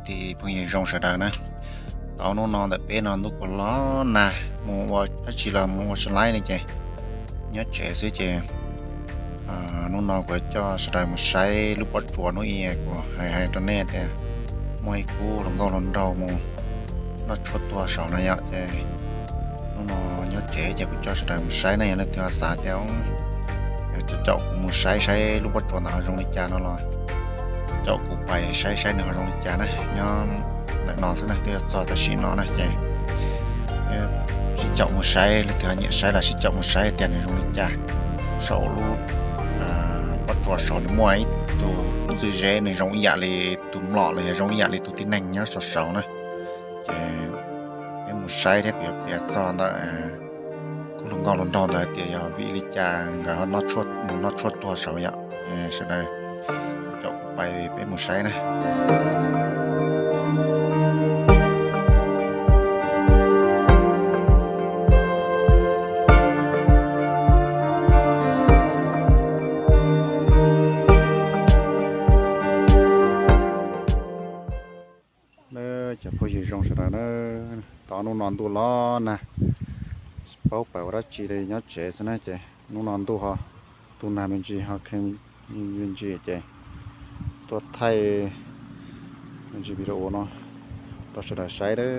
tig phooj ywg zoo sawv daws na. Tau hnub no ntawm peb no ntuj kuj los nag, mus ua dab tsi los mus ua tsis laib ne ces nyob tsev xwb ces hnub no kuv coj sawv daws mus saib lub pob tsuas hnub ib kuv hais hais rau nej tias muaj ib khub hluas nkauj hluas nraug mus noj tshuaj tuag saud no yom ces hnub no nyob tsev ces kuv coj sawv daws mus saib na. Yog leej twg ho xav tias caum kuv mus saib saib lub pob tsuas ntawd ho zoo li cas no los caum kuv pais saib saib nws ho zoo li cas na. Nyob ntawm no xwb na, twb yog txog tam sim no na ces sib caum mus saib, leej twg ho nyiam saib los sib caum mus saib tias nws zoo li cas saum lub pob tsuas saud nws muaj ib tug ntxwj zeb nws zoo ib yam li tus mlom los yog zoo ib yam li tus tib neeg nyob saum saud na. Ces peb mus saib thiab kuv yuav piav txog ntawm khub hluas nkauj hluas nraug ntawd tias yog vim li cas nkawd mus noj tshuaj tuag saud yom. Sawv daws caum kuv pais peb mus saib na. Cov phooj ywg zoo sawv daws na, tau hnub no ntuj los nag, tsis paub pais ua dab tsi li nyob tsev xwb na ces hnub no ntuj ho tu nag me ntsis ho kheej me ntsis ces tuaj thaij me ntsis video no rau sawv daws saib lawm.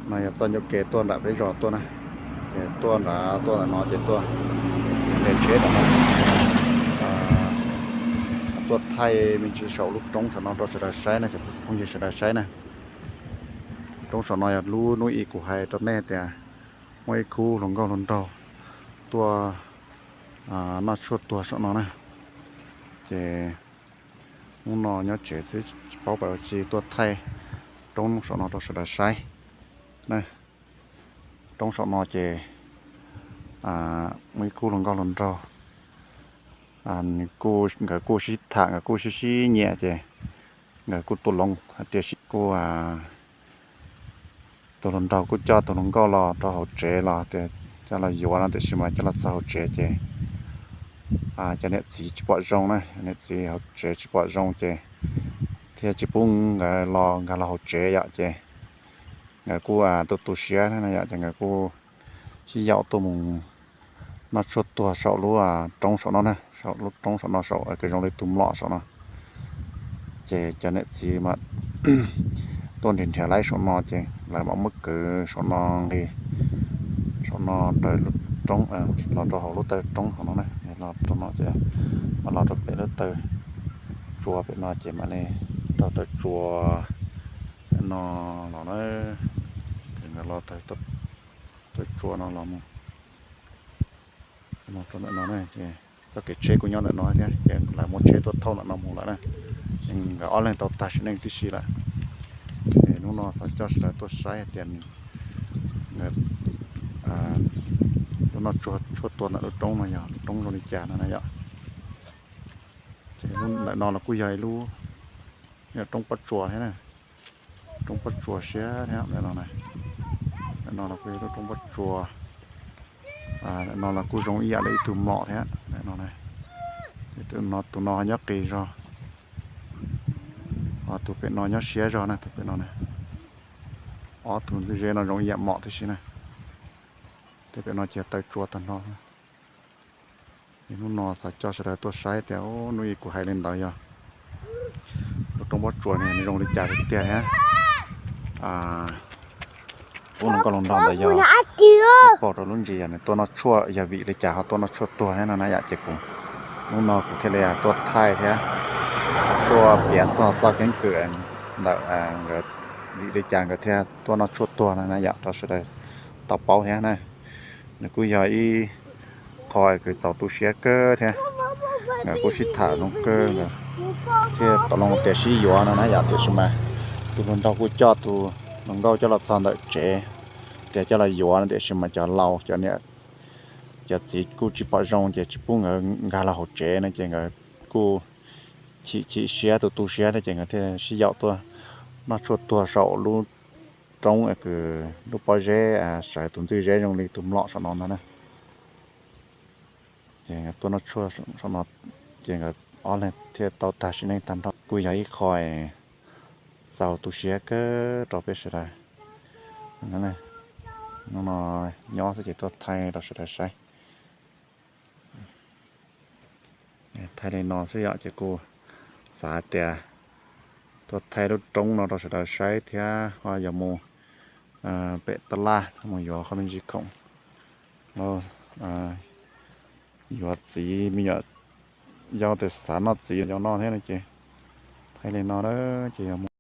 No yog txoj ncauj ke tuaj nram peb zos tuaj na, ces tuaj nram tuaj ntawm no ces tuaj nres tsheb ntawm no tuaj thaij me ntsis saum lub roob saum no rau sawv daws saib na, cov phooj ywg sawv daws saib na. Roob saum no yog lub hnub ib kuv hais rau nej tias muaj ib khub hluas nkauj hluas nraug tuaj noj tshuaj tuag saum no na. Ces hnub no nyob tsev xwb tsis paub pais ua tsi tuaj thaij roob saum no rau sawv daws saib na. Roob saum no ces muaj ib khub hluas nkauj hluas nraug, nkawd kuj sib tham nkawd kuj sib sib nyiam ces nkawd kuj tu loo hais tias sib kuj tus hluas nraug kuj coj tus hluas nkauj los rau hauv tsev los tias coj los yuav no tiam sis mas coj los txog hauv tsev ces cov niam txiv tsis pom zoo na, niam txiv hauv tsev tsis pom zoo ces thiaj tsis pub nkawd los nkag los hauv tsev yom ces nkawd kuj tu tu siab no yom ces nkawd kuj sib yaum tuaj mus noj tshuaj tuag saum lub roob saum no na, saum lub roob saum no saum kws zoo li tus mlom saum no. Ces cov niam txiv mas tuaj nrhiav nrhiav laib saum no ces lawv mam muab kwv saum no nqis saum no raws lub roob los rau hauv lub taw roob hauv no na, los rau no ces mam los rau pem lub taw tsua pem no ces mam li taug taw tsua no los na, ces nkawd los taw tsua no los mus rau ntawm no na, ces txoj kev tsheb kuj nyob ntawm no thiab ces lawv muab tsheb tuaj thauj ntawm no mus lawm na. Ces nkawd ob leeg tau tag sim neej tib si lawm. Ces hnub no xav coj sawv daws tuaj saib hais tias nkawd lub noj tshuaj tuag ntawm lub roob no yog lub roob zoo li cas no na yom. Ces ntawm no los kuj yog ib lub, yog roob pob tsuas thiab na, roob pob tsuas siab thiab ntawm no na. Ntawm no los kuj yog lub roob pob tsuas, ntawm no los kuj zoo ib yam li ib tug mlom thiab ntawm no na. Tus no ho nyob qis zog, ho tus pem no nyob siab zog na, tus pem no na. Ob tug ntxwj zeb no zoo ib yam mlom tib si na. Tej pem no ces taw tsua tag nrho. Ces hnub no xav coj sawv daws tuaj saib tias hnub ib kuv hais li ntawd yog lub roob pob tsuas nws zoo li cas tiag thiab. Ub, hluas nkauj hluas nraug ntawd yog pom rau lub ntsis yog nws tuaj noj tshuaj, yog vim li cas ho tuaj noj tshuaj tuag thiab no na yom. Ces kuv hnub no kuv thiaj li tuaj thaij thiab tuaj piav txog txoj keeb kwm ntawm nkawd, vim li cas nkawd thiaj tuaj noj tshuaj tuag no na yom, rau sawv daws tau paub thiab na. Nws kuj yog ib qho kws txaus tu siab kawg thiab. Nkawd kuj sib tham zoo kawg, nkawd thiaj tau loo tias sib yuav no na yom. Tiam sis mas tus hluas nraug kuj coj tus hluas nkauj coj los txog ntawm tsev tias coj los yuav no, tiam sis mas cov laus cov niam cov txiv kuj tsis pom zoo ces tsis pub nkawd nkag los hauv tsev no ces nkawd kuj chim chim siab tu tu siab thiab ces nkawd thiaj sib yaum tuaj noj tshuaj tuag saum lub roob kws lub pob zeb sawv tus ntxwj zeb zoo li tus mlom saum no ntag na. Ces nkawd tuaj noj tshuaj saum no ces nkawd ob leeg thiaj tau tag sim neej tag nrho. Kuj yog ib qho txaus tu siab kawg rau peb sawv daws. Hnub no nyob xwb ces tuaj thaij rau sawv daws saib. Thaij li no xwb yom, ces kuj xav tias tuaj thaij lub roob no rau sawv daws saib thiab ho yuav mus pem tab laj mus yuav qhov me ntsis khoom, yuav txiv me nyuam yaus tes xav noj txiv yaus noj thiab no ces thaij li no ces